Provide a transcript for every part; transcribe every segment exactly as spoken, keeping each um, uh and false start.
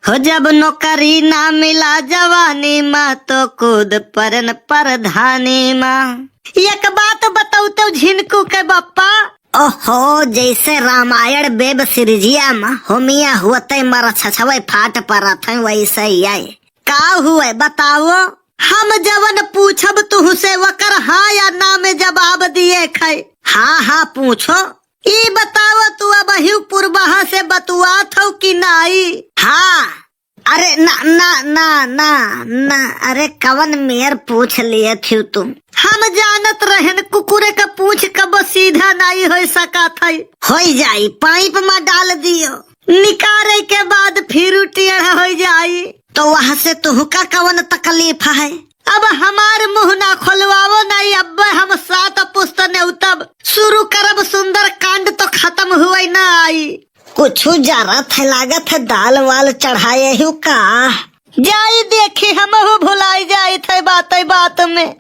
हो जब नौकरी ना मिला जवानी मा, तो कूद परन परधानी मा। एक बात बतौते झिनकू के बप्पा। ओहो, जैसे रामायण वेब सिरिजिया मा होमिया हुअते मर छछवे फाट परत हैं, वैसे ही आए। का हुए बताओ? हम जवन पूछब तुहसे वकर हाँ या ना में जवाब दिए खै। हाँ, हाँ, पूछो। ई बताओ तू अबहिउ पुरबहा से बतुआत हौ कि नाई? हाँ। अरे ना, ना, ना, ना, ना, अरे कवन मेर पूछ लिए थिउ तू? हम जानत रहेन कुकुरे का पूछ कबो सीधा नाई होइ सकत है। होइ जाई, पाइप मा डाल दियो, निकारे के बाद फिर टेढ़ा होइ जाई। तो वहाँ से तुहका कवन तकलीफ है? अब हमार मुँह ना खोलवावो नाई, अब्बे हम सात पुस्त नेउतब शुरू करब सुंदर कांड तो खतम हुए ना आई। कुछु जरत है, लागत है दाल वाल चढ़ाए हु का? जाई देखी, हमहू भुलाई जाइत है बातै बात में।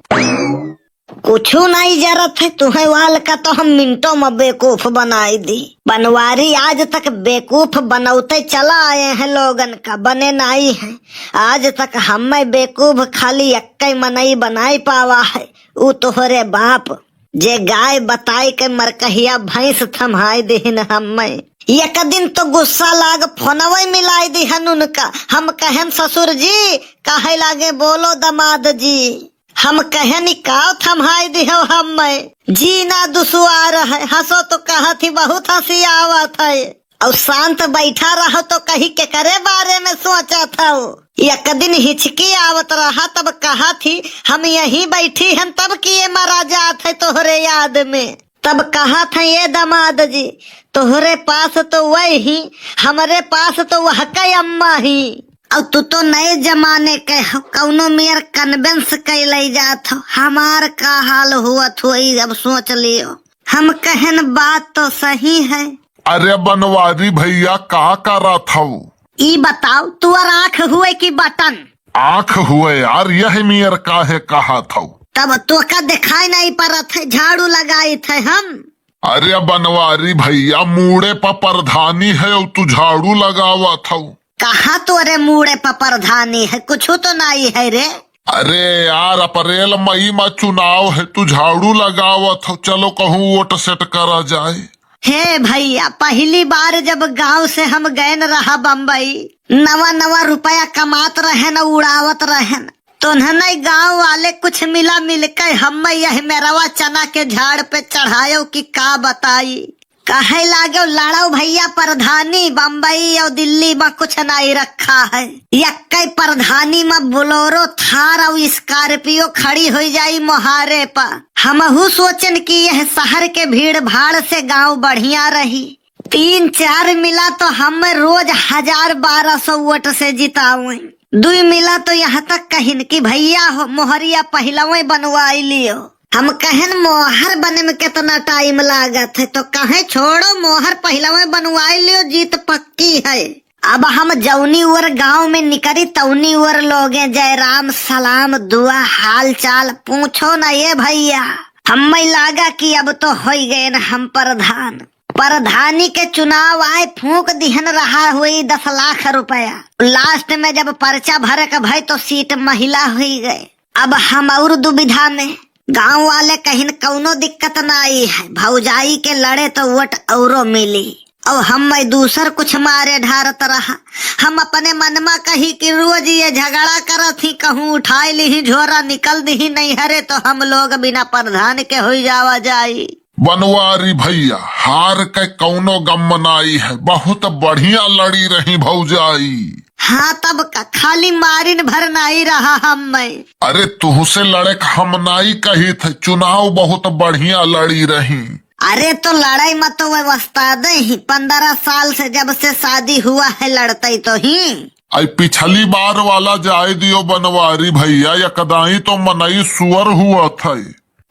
कुछु नाई जरत है, तुहे वाल का तो हम मिनटों में बेवकूफ बनाई दी। बनवारी आज तक बेवकूफ बनौते चला आए हैं, लोगन का बने नाई है। आज तक हमें बेवकूफ खाली एक्कै मनई बनाई पावा है, ऊ तोहरे बाप। जे गाय बताई के मरकहिया भैंस थम्हाई दिहिन हम्मे। एक दिन तो गुस्सा लाग फोनवे मिलाई दिहन उनका। हम कहन, "ससुर जी," कहे लागे, "बोलो दमाद जी।" हम कहन, "ई का थम्हाई दिहो हम्मे? जीना दुसुआर है।" हंसो तो कहत ही, "बहुत हंसी आवत है।" और शांत बैठा रहो तो कही केकरे बारे में सोचत हौ। एक दिन हिचकी आवत रहा तब कहत ही, "हम यहीं बैठी हन तब किए मरा जात है तोहरे याद में।" तब कहत है, "ए दमाद जी, तोहरे पास तो वही, हमरे पास तो वहकै अम्मा ही। और तू तो नए जमाने के हो, कौनो मेर convince कैले जात हो। हमार का हाल हुअत होई, अब सोच लियो।" हम कहन, "बात तो सही है।" अरे बनवारी भैया, का करत हऊ? ई बताओ, तुअर आँख हुए कि बटन? आँख हुए यार, यह मेर काहे कहत हऊ? तब तोका देखाई नहीं परत है, झाड़ू लगाइत है हम। अरे बनवारी भैया, मूड़े पर परधानी है और तू झाड़ू लगावत हऊ। कहाँ तोरे मूड़े पर परधानी है, कुछ तो नहीं है रे। अरे यार, अप्रैल मई मा चुनाव है, तू झाड़ू लगावत हो, चलो कहूँ वोट सेट करा जाए। हे भैया, पहली बार जब गांव से हम गएन रहा बम्बई, नवा नवा रुपया कमात रहेन, उड़ावत रहेन, तो उन्हें गांव वाले कुछ मिला मिलके हम यह मेरवा चना के झाड़ पे चढ़ायो कि का बताई। कहे लागो, "लड़ो भैया परधानी, बम्बई और दिल्ली मा कुछ नहीं रखा है। यक्के परधानी मा बोलेरो, थार और स्कॉर्पियो खड़ी होइ जाई मोहारे पा।" हमहू सोचन कि यह शहर के भीड़ भाड़ से गांव बढ़िया रही। तीन चार मिला तो हम रोज हजार बारह सौ वोट से जितावें। दुई मिला तो यहाँ तक कहिन कि भैया हो, मोहरिया पहिलवे बनवाई लियो। हम कहन, "मोहर बने में कितना टाइम लागत है?" तो कहे, "छोड़ो, मोहर पहिलवे बनवाई लियो, जीत पक्की है।" अब हम जौनी ओर गांव में निकरी, तौनी ओर लोगे जय राम, सलाम, दुआ, हाल चाल पूछो न ये भैया। हमें लागा कि अब तो होई गए न हम प्रधान। प्रधानी के चुनाव आए, फूंक दिहन रहा हुई दस लाख रुपया। लास्ट में जब पर्चा भरे के भई तो सीट महिला हुई गए। अब हम और दुविधा में। गांव वाले कहिन कौनो दिक्कत ना आई है, भौजाई के लड़े तो वोट औरो मिली। और हम मैं दूसर कुछ मारे ढारत रहा। हम अपने मन में कही कि रोज ये झगड़ा करत ही, कहूँ उठाई ली ही झोरा निकल दी ही नैहरे तो हम लोग बिना प्रधान के होई जावा जाई। बनवारी भैया, हार के कौनो गम नाई है, बहुत बढ़िया लड़ी रही भौजाई। हाँ, तब का, खाली मारिन भर नाई रहा हम मैं। अरे, तुहसे लड़े के हम नाई कही थे, चुनाव बहुत बढ़िया लड़ी रही। अरे, तो लड़ाई में तो वह वस्ताद ही, पन्द्रह साल से जब से शादी हुआ है लड़ते तो ही। आई पिछली बार वाला जाए दियो बनवारी भैया, एकदाई तो मनई सुअर हुआ था।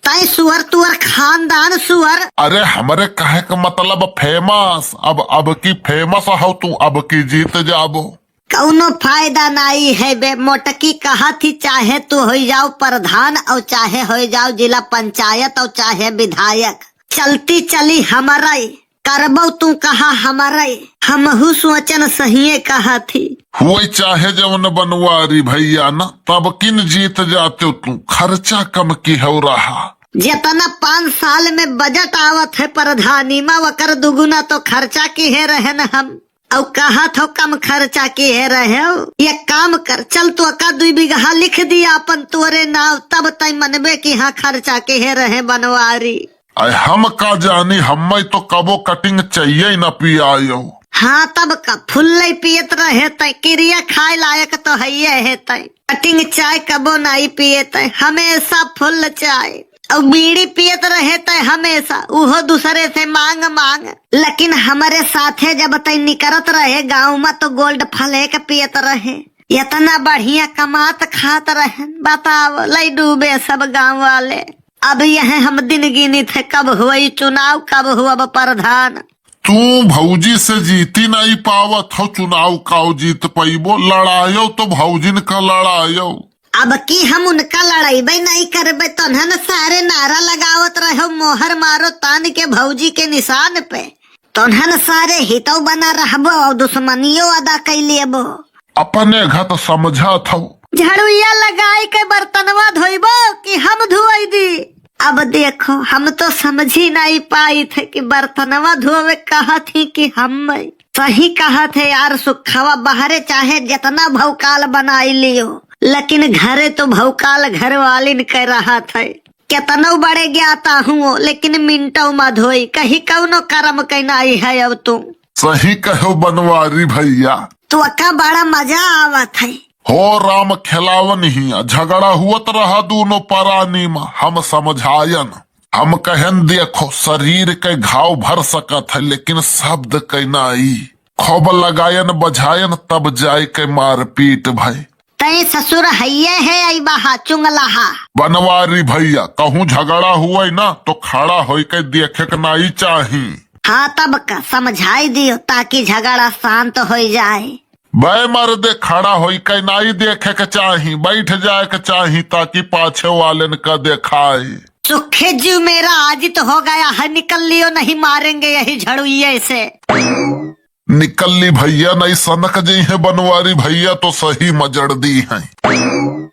तै सुअर तुअर खानदान सुअर। अरे हमरे कहे के मतलब फेमस, अब, अब की फेमस हो तू, अब की जीत जाबो। कौनो फायदा नाई है बे मोटकी, कहा थी चाहे तू हो जाओ प्रधान और चाहे हो जाओ जिला पंचायत और चाहे विधायक, चलती चली हमरे। करबो तू कहा हमरे, हमहू सोचन सहिए कहा थी। हुए चाहे जवन बनवारी भैया न, तब किन जीत जाते तू, खर्चा कम की हो रहा। जितना पाँच साल में बजट आवत है प्रधानी मा, वकर दुगुना तो खर्चा किहे रहन हम। अउ कहत हो कम खर्चा किहे रहे हो। एक काम कर, चल तू अका दुई बीघा लिख दिया अपन तोरे नाव, तब तई मनबे कि हाँ खर्चा किहे रहे बनवारी। अरे हम का जानी, हम्मे तो कबो कटिंग चाहिए न पियायो। हाँ तब का, फुल्ले पियत रहे तय, किरिया खाए लायक तो हइये है तय। कटिंग चाय कबो नाई पिए तय, हमेशा फुल चाय। अउ बीड़ी पियत रहे तय हमेशा, उहो दूसरे से मांग मांग। लेकिन हमरे साथे जब तय निकरत रहे गाँव मा तो गोल्ड फ्लैग पियत रहे। इतना बढ़िया कमात खात रहन, बताओ, लई डूबे सब गाँव वाले। अब यह हम दिन गिनित है, कब हुई चुनाव, कब हुआ प्रधान। तू भौजी से जीती नहीं पावत हो, चुनाव काव जीत पइबो, लड़ायो तो भौजिन का लड़ायो। अब की हम उनका लड़ाईबे नहीं करबे, तोन्हन सारे नारा लगावत रहो, मोहर मारो तान के भौजी के निशान पे। तोन्हन सारे हितौ बना रहबो और दुश्मनियो अदा कई लेबो। अपने घत समझत हौ। झड़ुइया लगाई के बर्तनवा धोइबो कि हम धोई दी? अब देखो, हम तो समझी नहीं पाई थे कि बर्तनवा धोवे कहत ही कि हम। सही कहत है यार सुखवा, बाहरे चाहे जितना भौकाल बनाई लियो, लेकिन घरे तो भौकाल घर वालिन के रहत है। केतनो बड़े ज्ञाता हुओ, लेकिन मिनटौ मा धोई, कहीं कौनो करम के नाई है अब तू। सही कहो बनवारी भैया। तो अका बड़ा मजा आवत है। हो राम खेलावन हिया, झगड़ा हुअत रहा दूनो परानी मा, हम समझायन। हम कहन देखो, शरीर के घाव भर सकत है, लेकिन शब्द के नाई। खूब लगायन बजायन, तब जाए के मारपीट भई। तई ससुर हइये है, आई बहा चुंगलाहा। बनवारी भैया, कहूँ झगड़ा हुए ना, तो खड़ा होई के देखे के नाई चाही। हाँ, तब का समझाई दियो, ताकि झगड़ा शांत होई जाए। बे मर्दे, खड़ा होई के नाई देखे के चाही, बैठ जाए के चाही, ताकि पाछे वालेन का देखाए। सुखे जीव मेरा, आज तो हो गया है, निकल लियो, नहीं मारेंगे यही झड़ुइये से। निकल ली भैया, नहीं सनक जइहैं बनवारी भैया, तो सही मजड़ दी हैं।